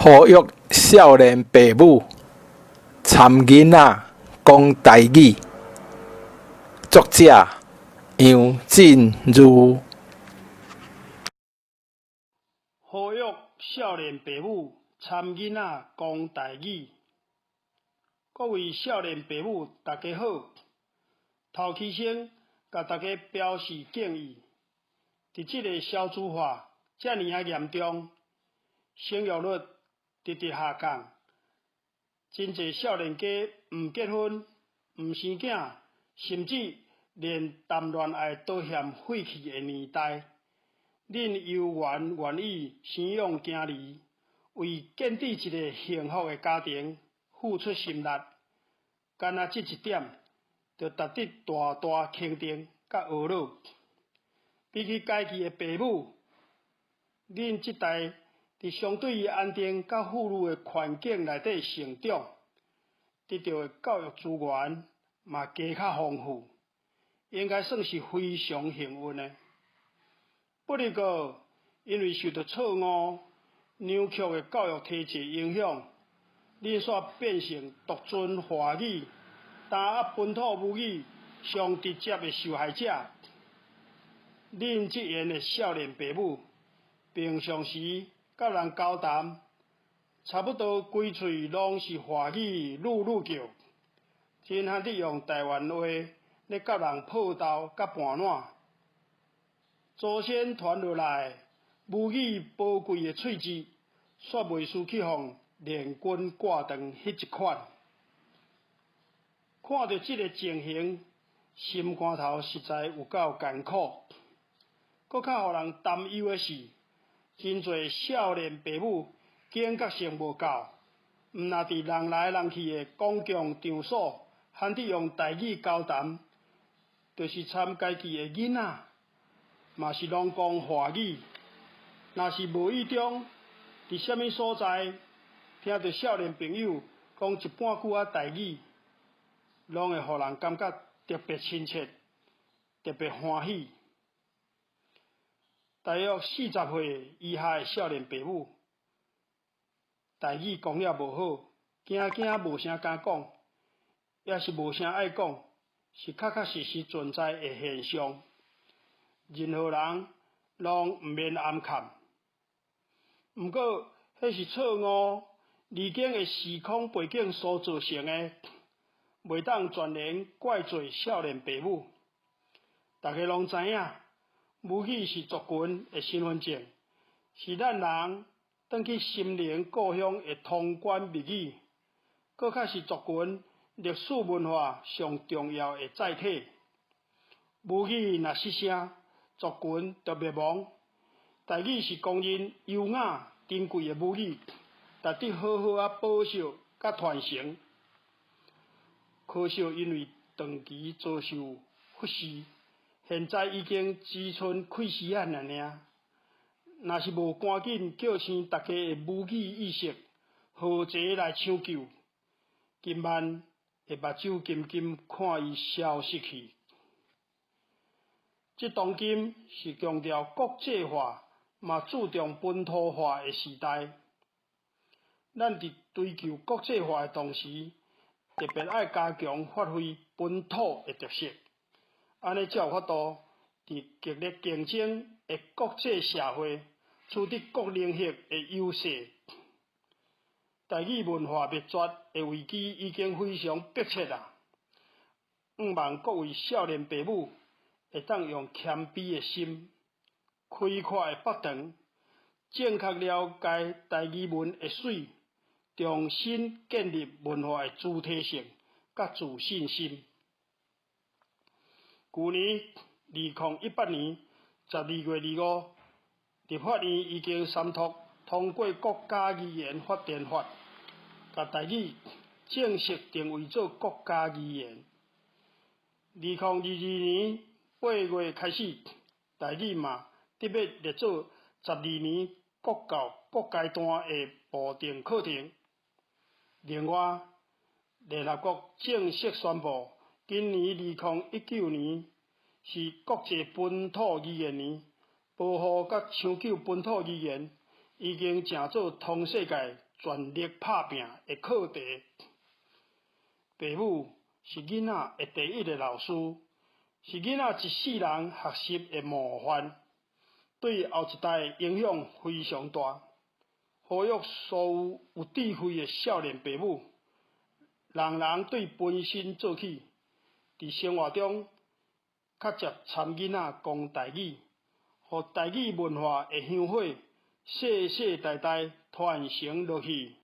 呼籲少年爸母參囡仔講台語。作者楊振如。呼籲少年爸母參囡仔講台語。各位少年爸母，大家好！頭起先，共大家表示敬意。佇這个少子化遮爾仔嚴重，生育率直直下降，真濟少年家毋結婚、毋生囝，甚至連談戀愛都嫌廢去的年代，恁猶原願意生養囝兒，為建置一个幸福的家庭付出心力，干焦這一點，就值得大大肯定佮呵咾。比起家己的爸母，恁這代佇相對安定佮富裕的環境內底成長，得著的教育資源嘛加較豐富，應該算是非常幸運的。不過，因為受著錯誤、扭曲的教育體制影響，恁煞變成獨尊華語、打壓本土母語上直接的受害者。恁這緣的少年爸母，平常時佮人交談，差不多規喙攏是華語嚕嚕叫，真罕得用台灣話咧佮人報道佮盤撋。祖先傳落來母語寶貴的喙舌，煞袂輸去予連根割斷彼一款。看著這个情形，心肝頭實在有夠艱苦。閣較予人擔憂的是，真濟少年爸母警覺性無夠，毋但佇人來人去的公共場所，罕得用台語交談，就是參家己的囡仔，嘛是攏講華語。若是無意中佇啥物所在，聽著少年朋友講一半句仔台語，攏會予人感覺特別親切，特別歡喜。大約40歲以下的少年爸母，台語講了無好，驚驚無啥敢講，抑是無啥愛講，是確確實實存在的現象。任何人攏毋免掩崁。毋過，彼是錯誤離經的時空背景所造成的，袂當全然怪罪少年爸母。大家攏知影，母語是族群的身份證，是咱人轉去心靈故鄉的通關密語，閣較是族群歷史文化上重要的載體。母語若失聲，族群就滅亡。台語是公認優雅珍貴的母語，值得好好仔保守佮傳承。可惜因為長期遭受忽視，現在已經只賰氣死仔爾爾。若是無趕緊叫醒大家的母語意識，合齊來搶救，今晚會目睭金金看伊消失去。這當今是強調國際化，嘛注重本土化的時代。咱佇追求國際化的同時，特別愛加強發揮本土的特色，按呢才有法度佇激烈競爭的國際社會，取得各領域的優勢。台語文化滅絕的危機已經非常迫切啦！向望各位少年爸母會當用謙卑的心、開闊的腹腸，正確了解台語文的媠，重新建立文化的主體性佮自信心。舊年2018年12月25，立法院已經三讀通過國家語言發展法，共台語正式定位做國家語言。2022年8月開始，台語嘛得欲列做12年國教各階段的部定課程。另外，聯合國正式宣布，今年2019年是國際本土語言年，保護佮搶救本土語言已經成做通世界全力拍拚的課題。爸母是囡仔的第一个老師，是囡仔一世人學習的模範，對後一代影響非常大。呼籲所有有智慧的少年爸母，人人對本身做起，佇生活中較捷參囡仔講台語，予台語文化的香火世世代代傳承落去。